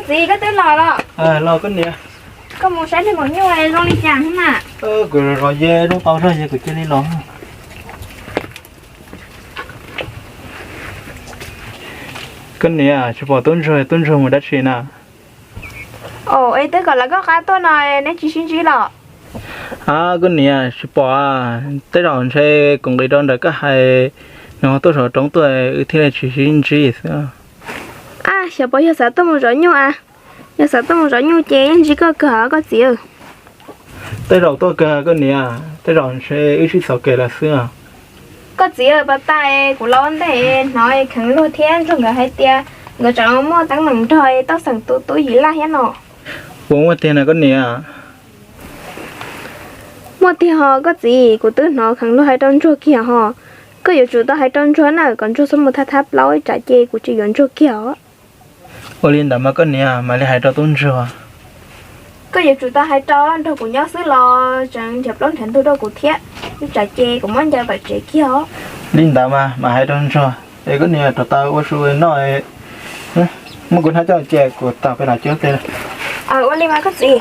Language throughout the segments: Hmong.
Txiv, koj twb los los? Los koj niam. Koj mus saib nraug maum nyuj zoo li cas thiab na? Kuv zov zov ces zoo tau zog ces kuv cia li los. Koj niam, tsis pom tub ntsuag, tub ntsuag mus dab tsi na? Os, es twb kom lawv koj qab tuaj no neb tsis sib ntsib los? Ab, koj niam, tsis pom, tej zaum ntshe kuv nqis rau ntawm koj hais, nws ho tuaj saum roob tuaj wb thiaj li tsis sib ntsib xwb. Ab, xyov puas yog xav tuaj mus zov nyuj a? Yog xav tuaj mus zov nyuj ces yeej ntsib koj kawg koj txiv. Tej zaum tuaj kawg koj niam, tej zaum ntshe wb sib txom kev lawm xwb. Koj txiv, pas tas kuv los ua ntej hnov Kheev Luag thiab Ntsuag nkawd hais tias nkawd tseem muaj teeb meem nrog toj xeem tus tub Yim Laj thiab no. Puas muaj tiag na koj niam? Muaj tiag ho koj txiv, kuv twb hnov Kheev Luag hais rau Ntsuag kiag ho. Koj yuav tsum tau hais rau Ntsuag na, kom Ntsuag txhob mus thab thab plaub, ib tsam ces kuv tsis yuav Ntsuag kiag os. Ua li ntawd mas koj niam, mam li hais rau tub ntsuag. Koj yuav tsum tau hais rau, nrog kuv nyob xwb los tseem nrhiav plaub nrhiav ntug rau kuv thiab, ib tsam ces kuv muab ncaws tawm tsev kiag os. Li ntawd mas mam hais rau ntsuag. Es koj niam, rov tau ua su noj, muab kuv hnab coj cia kuv tau peb los cuab teb. Aw, ua li mas koj txiv.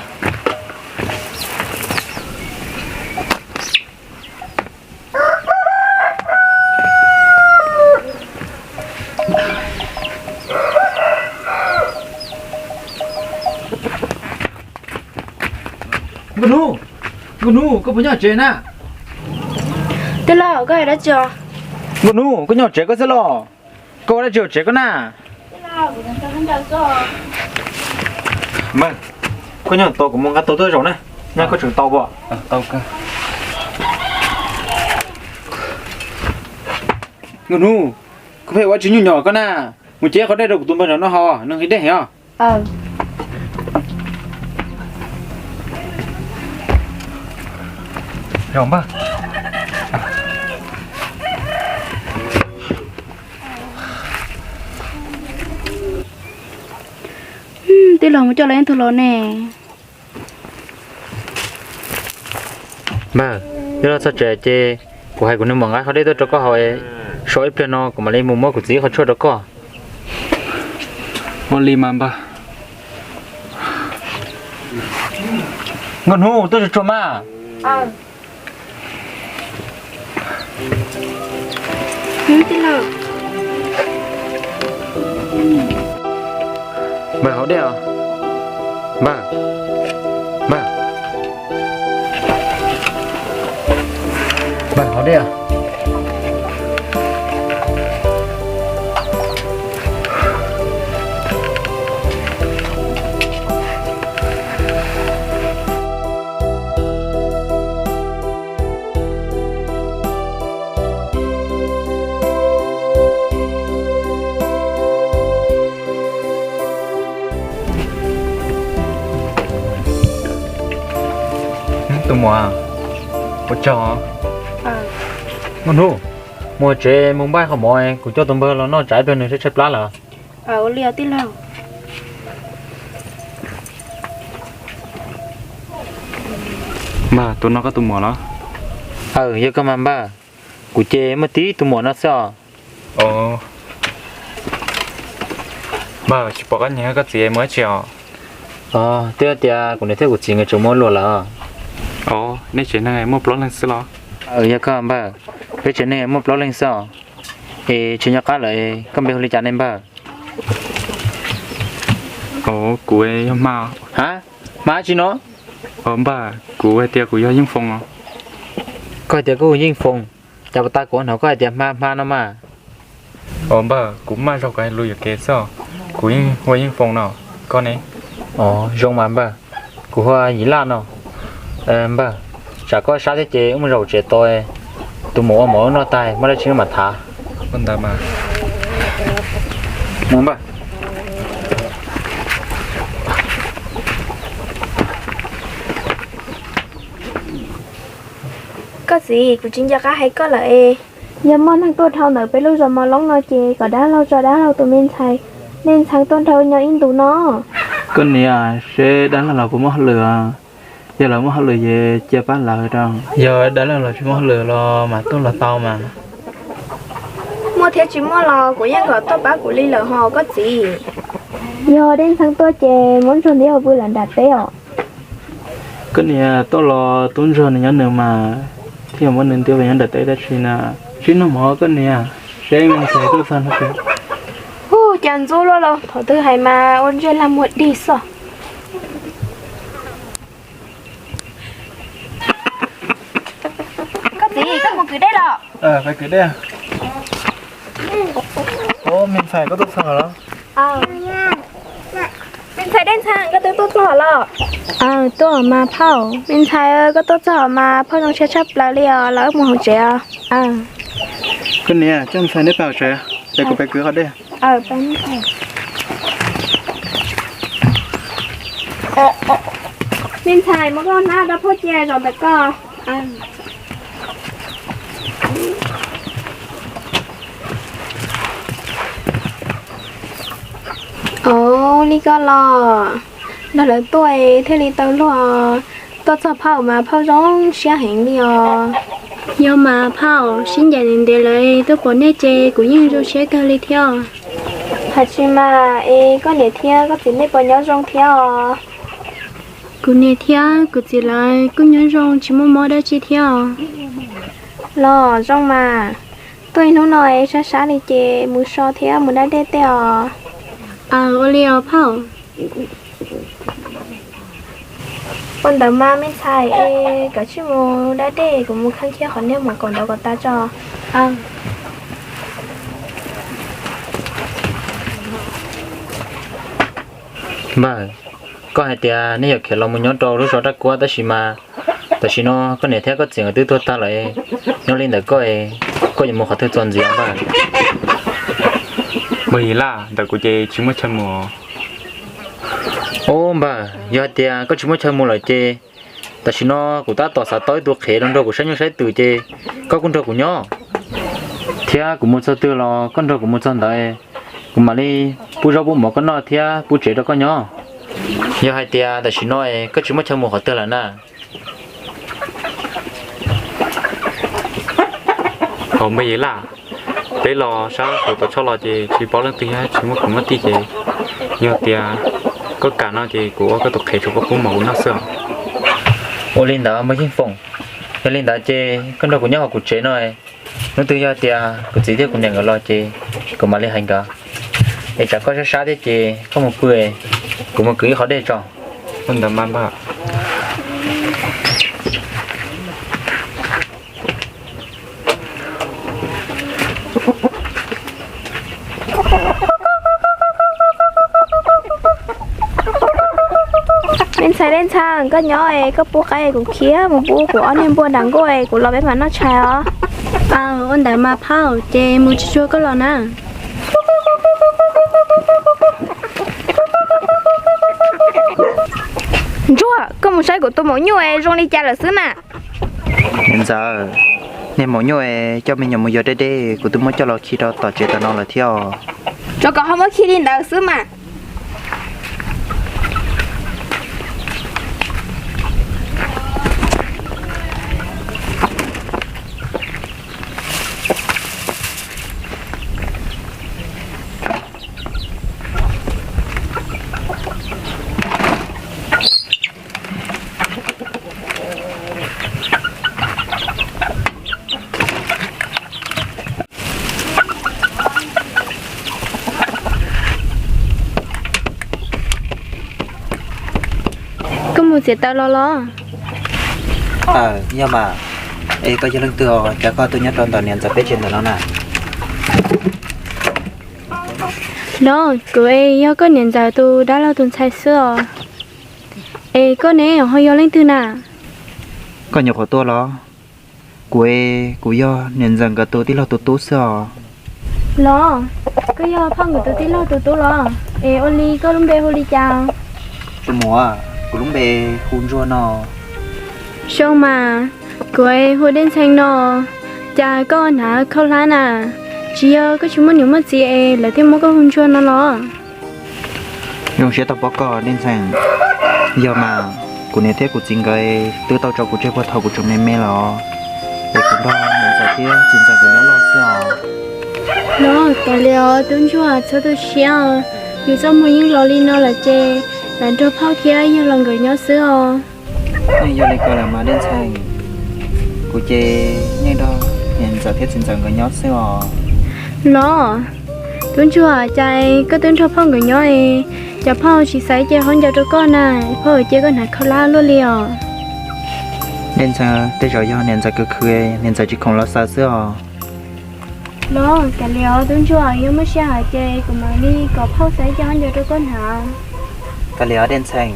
Nkauj Hnub, Nkauj Hnub, koj puas nyob tsev na? Tij laug, koj hais dab tsi os? Nkauj Hnub, koj nyob tsev koj xwb los? Koj ua dab tsi tsev koj na? Npawg, koj nyob tau, kuv mus nqa tau tuaj zaum na. Nyob koj tseem tau puas? Nkauj Hnub, koj pheej ua dab tsi nyuaj nyuaj koj na? Mus cev qhov dej rau kuv tus npawg nram no ho, nws nqhis dej heev os. Npawg, tij laug mus coj lawv ib tug los ne. Npawg, yog los txog tsev ces kuv hais kuv niag muam nqa qhov dej tuaj rau koj haus, so ib pliag no kuv mam li mus muab kuv txiv qhov tshuaj rau koj. Ua li mas npawg. Nkauj Hnub, tuaj tsuag tsuag mas. Npawg, haus dej os. Npawg, npawg, npawg, haus dej os. Tus muam, ua tsaug. Nkauj Hnub, mus tsev mus npaj qhov mov, kuv coj tus npawg los noj tsam ib pliag nws tshaib tshaib plab lawm. Ua li tij laug. Npawg, tus no koj tus muam los? Aw, yog koj mas npawg. Kuv ces muaj tib tus muam no xwb os. Npawg, tsis pom koj niam koj txiv mus dab tsi os? Twb tias kuv niam thiab kuv txiv nkawd tseem mus ua luam lawm. Nej tsev neeg muaj plaub leeg xwb los? Yog koj npawg, peb tsev neeg muaj plaub leeg xwb os. Es tsis nco qab lawm, koj npe hu li cas ne npawg? Kuv yog Hma. Ha? Hma tsi no? Npawg, kuv hais tias kuv yog Yeej Foom os. Koj hais tias koj hu Yeej Foom, cas puas tas kuv hnov koj hais tias Hma Hma no mas. Npawg, kuv maj zog kuv hais lus yuam kev xwb os. Kuv yeej hu Yeej Foom no, koj ne? Zoo mas npawg, kuv hu Yim Laj no. Npawg, tsam koj sab thiab ces wb mus zaum tsev tau, tus muam ua mov wb noj tag muaj dab tsi wb mam tham. Mus npawg. Koj txiv, kuv tsis nco qab hais koj lawm es, yog muaj neeg tuaj dhau ntawm peb lub zos Mos Loob no ces kom dab laug tso dab laug tus me ntxhais, nej ntxhais tuaj nrog nyob ib ntus no. Koj niam, seb dab laug los puas muaj hauj lwm? Yog lawv muaj hauj lwm ces cia pab lawv rau. Yog dab laug los tsis muaj hauj lwm los mas tuaj los tau mas. Muaj thiab tsis muaj los kuv yeej kom tuaj pab kuv li lawm ho koj txiv. Yog Dej Ntxhee tuaj ces muab Ntsuag ntiab pw lawm nram teb os. Koj niam tuaj los tub Ntsuag nws nyob nws mas, thiaj muab nws ntiab pw nyob nram teb tab sis na. Sib nug mov koj niam, seb me ntxhais tuaj txog no. Hu, cas ntxub luaj los thaum twg hais mas ua ntsej lag muag dig xwb. Koj txiv, koj mus kwv dej los? Kwv dej. Me ntxhais koj tuaj txog los? Me ntxhais Dej Ntxhee, koj twb tuaj txog los? Tuaj mas phauj. Me ntxhais, koj tuaj txog mas phauj zoo siab tshaj plaws li os, los wb mus hauv tsev os. Koj niam, coj ntxhais neb pais hauv tsev, es kuv pais kwv qhov dej. Me ntxhais, muab koj hnab rau phauj cia zaum ntawm koj. Ov, li koj los, nrog lawv tuaj thiaj li tau luag. Tuaj txog phauj mas phauj zoo siab heev li os. Yog mas phauj, sib ncaim ntev ntev lawm tuaj pom nej ces kuv yeej zoo siab kawg li thiab. Hais tsis mas es koj niam thiab koj txiv nej puas nyob zoo thiab os? Kuv niam thiab kuv txiv lawv kuj nyob zoo tsis muaj mob dab tsi thiab os. Los zoo mas, tuaj ib hnub no es sab sab li ces mus so thiab mus da dej tej os. Aws, ua li os phauj. Ua ntawd mas me ntxhais es koj sim mus da dej, kuv mus kheej kiag qhov niag mov kaum ntawd kom tas tso. Npawg, koj hais tias nej yuav khiav los mus nyob rau lub zos Dab Kuab tab sis mas tam sim no koj niam thiab koj txiv nkawd twb tuag tag lawm, nyob li ntawd koj, koj yuav mus qhov twg txuas ntxiv npawg? Npawg Yig Laj, ntawm kuv ces tsis muaj chaw mus. Ub npawg, yog hais tias koj tsis muaj chaw mus lawm ces tam sim no kuv tab tom xav tau ib tug qhev los nrog kuv saib nyuj saib twm ces koj kuj nrog kuv nyob, thiab kuv mus txog twg los koj nrog kuv mus txog ntawd, kuv mam li pub zaub pub mov koj noj thiab pub tsev rau koj nyob. Yog hais tias tam sim no koj tsis muaj chaw mus qhov twg lawm na. Hos npawg Yig Laj, peb los sab saum tau tshoj los ces tsis paub leej twg thiab tsis muaj kwv muaj tij ces yog tias koj kam no ces kuv ua koj tus qhev tsuas koj pub mov kuv noj xwb os. Ua li ntawd npawg Yeej Foom, yog li ntawd ces koj nrog kuv nyob hauv kuv tsev no, hnub twg yog tias kuv txiv thiab kuv niam nkawd los ces kuv mam li hais nkawd. Es tsam koj sab sab thiab ces koj mus pw, kuv mus kwv ib qhov dej tso. Ua ntawd mas npawg. Me ntxhais Dej Ntxhee, koj nyob es koj pub qaib kuv khiav mus pub kuv ob niag npua nram nkuaj es kuv los peb mam noj tshais os. Aws, ua ntawd mas phauj, ces mus tsuag tsuag koj los na. Ntsuag, koj mus saib kuv tus maum nyuj es zoo li cas lawm xwb mas. Niam ntxawm, niag maum nyuj es coj me nyuam mus yos deb deb kuv twb muab coj los khi rau tom tsev tam no lawm thiab os. Rau kom ho muab khi li ntawd xwb mas. Koj mus txiav taws los los? Aws, yog mas. Es koj yog leej twg os, cas koj tuaj nyob rau ntawm niam ntxawm peb tsev ntawm no na? Los, kuv es yog koj niam ntxawm tus dab laug tus ntxhais xwb os. Es koj ne ho yog leej twg na? Koj nyuam qhuav tuaj los? Kuv es kuv yog niam ntxawm nkawd tus tij laug tus tub xwb os. Los, koj yog phauj nkawd tus tij laug tus tub los? Es ua li koj lub npe hu li cas? Tus muam, kuv lub npe hu Ntsuag no. Zoo mas, kuv es hu Dej Ntxhee no. Cas koj hnav khaub hlab na? Tsis yog koj tsis muaj niam muaj txiv es lawv thiaj muab koj hu Ntsuag no los? Zoo siab tau pom koj Dej Ntxhee. Yog mas, kuv niam thiab kuv txiv nkawd twb tau tso kuv tseg puag thaum kuv tseem me me los, es kuv nrog niam ntxawm thiab txiv ntxawm nkawd nyob loj xwb os. Los, kav liam os tub Ntsuag, txhob tu siab os. Yus txoj hmoo yeej los li no lawm ces lam nrog phauj thiab yawg los nkawd nyob xwb os. Yeej yog li ko lawm mas Dej Ntxhee, kuv ces yeej nrog niam ntxawm thiab txiv ntxawm nkawd nyob xwb os. Los, tub ntsuag, cas koj twb nrog phauj nkawd nyob es, cas phauj tsis xaiv ib ce khaub ncaws rau koj na, phauj cia koj hnav khaub hlab luaj li os? Dej Ntxhee, tej zaum yog niam ntxawm khwv khwv, niam ntxawm tsis khoom los xaws xwb os. Los, cas li os tub ntsuag, yog muaj sij hawm ces kuv mam li kom phauj xaiv ib ce khaub ncaws rau koj hnav. Cas li os Dej Ntxhee,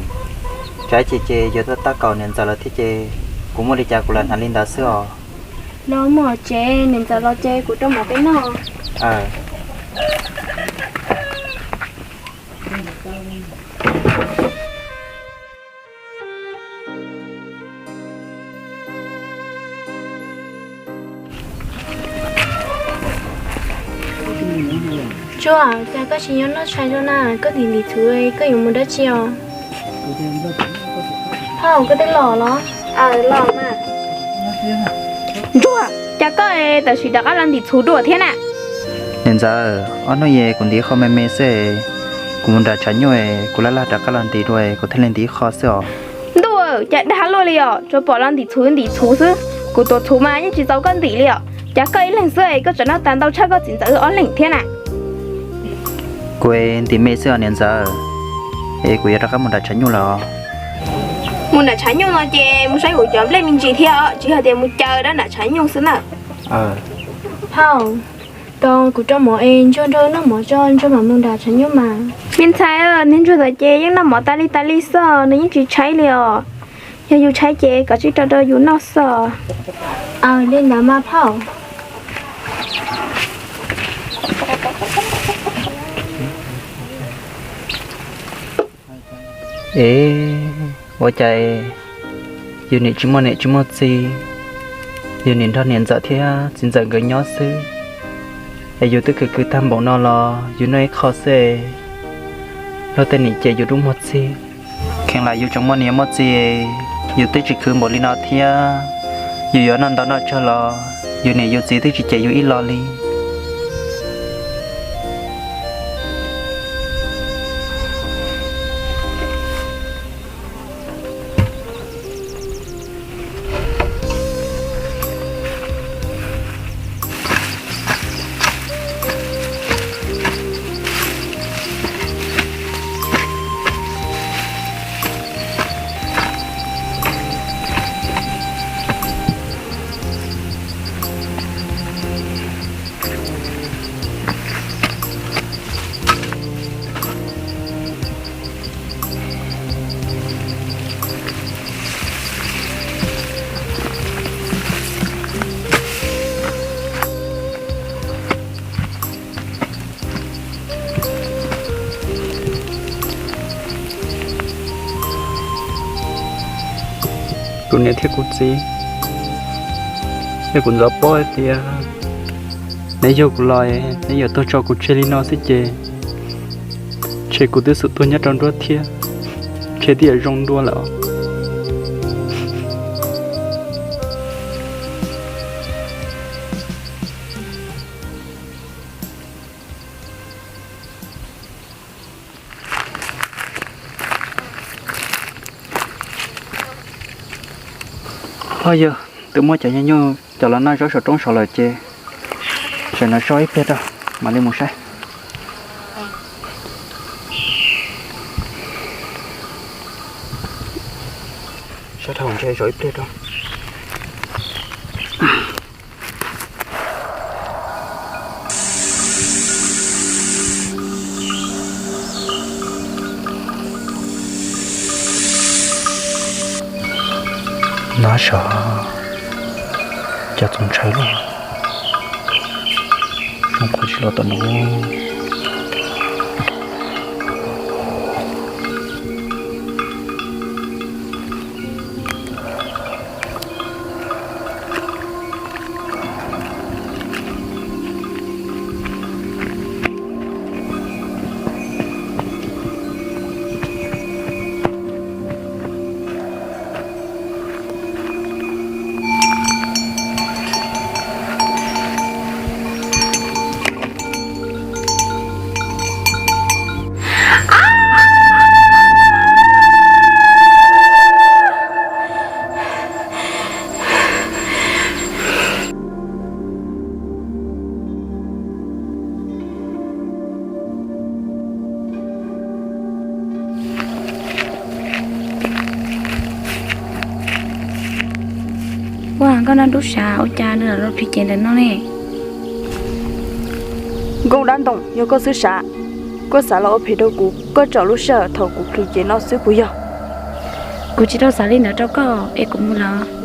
tsam ib ce ces yuav tab tom kaum niam ntxawm lawm thiab ces kuv muaj li cas kuv lam hnav li ntawd xwb os. Los mus tsev, niam ntxawm los ces kuv rau mov peb noj. Ntsuag, cas koj tsis nyob noj tshais zoo na, koj ntim ntim txhuv koj yuav mus dab tsi os? Phauj, koj twb los los? Aws, los mas. Ntsuag, cas koj tam sim rov qab los ntim txhuv dua thiab na? Niam ntxawm, ob hnub es kuv ntim ib qho me me xwb, kuv mus nram tshav nyuj es kuv laj laj rov qab los ntim dua kuv thiaj li ntim ib qho xwb os. Ntuj, cas dag luaj li os, tsuas pom los ntim txhuv ntim txhuv xwb. Kuv tuav txhuv mas yeej tsis txaus koj ntim li os. Cas koj ib leeg xwb es koj tseem noj tas ntau tshaj koj txiv ntxawm wb ob leeg thiab na? Kuv ntim me xwb os niam ntxawm, es kuv yuav rov qab mus nram tshav nyuj lawm os. Mus nram tshav nyuj no ces mus saib kuv cov nplej me ntsis thiab os, tsis yog tias mus caw dab nram tshav nyuj xwb na. Phauj, tos kuv rau mov es ntsuag nrog noj mov tso, ntsuag mam mus nram tshav nyuj mas. Me ntxhais, niag ntsuag ntawd ces yeej noj mov tas li tas li xwb, nws yeej tsis tshaib li os. Yog yus tshaib ces koj tsij rau rau yus noj xwb. Aws, li ntawd mas phauj. Es ua cas yus nim tsis muaj niam tsis muaj txiv, yus nim nrog niam ntxawm thiab txiv ntxawm nkawd nyob xwb, es yus twb khwv khwv tag npaum no los yus noj ib qho xwb, luag tej nim cem yus dub muag txig. Kheev lam yus tseem muaj niam muaj txiv, yus twb tsis khwv npaum li no thiab, yus yuav noj ntau noj tsawg los yus niam yus txiv twb tsis cem yus ib los li. Kuv niam thiab kuv txiv, yog kuv ntxov paub hais tias neb yug kuv los neb yuav tuag tso kuv tseg li no xwb ces, ntshe kuv twb xum tuag nyob rau nruab thiab, ntshe twb yuav zoo dua lawm. Ho yog twb muab cov nyuj coj los noj zaub saum roob saud lawm ces, tseem nrog so ib pliag rau mam li mus saib. Saib dhau ntse zov ib pliag rau. No sav, cas txaus ntshai luaj, zoo qhov tsis los tom no. Koj dab ntub sav ua cas nws los plhws cev ntawm no ne? Nkauj dab ntoo, yog koj xwb sav. Koj xav los ua phem rau kuv, koj tsaum lub sij hawm thaum kuv plhws cev no xwb puas yog? Kuv tsis tau xav li ntawd rau koj es kuv mus lawm.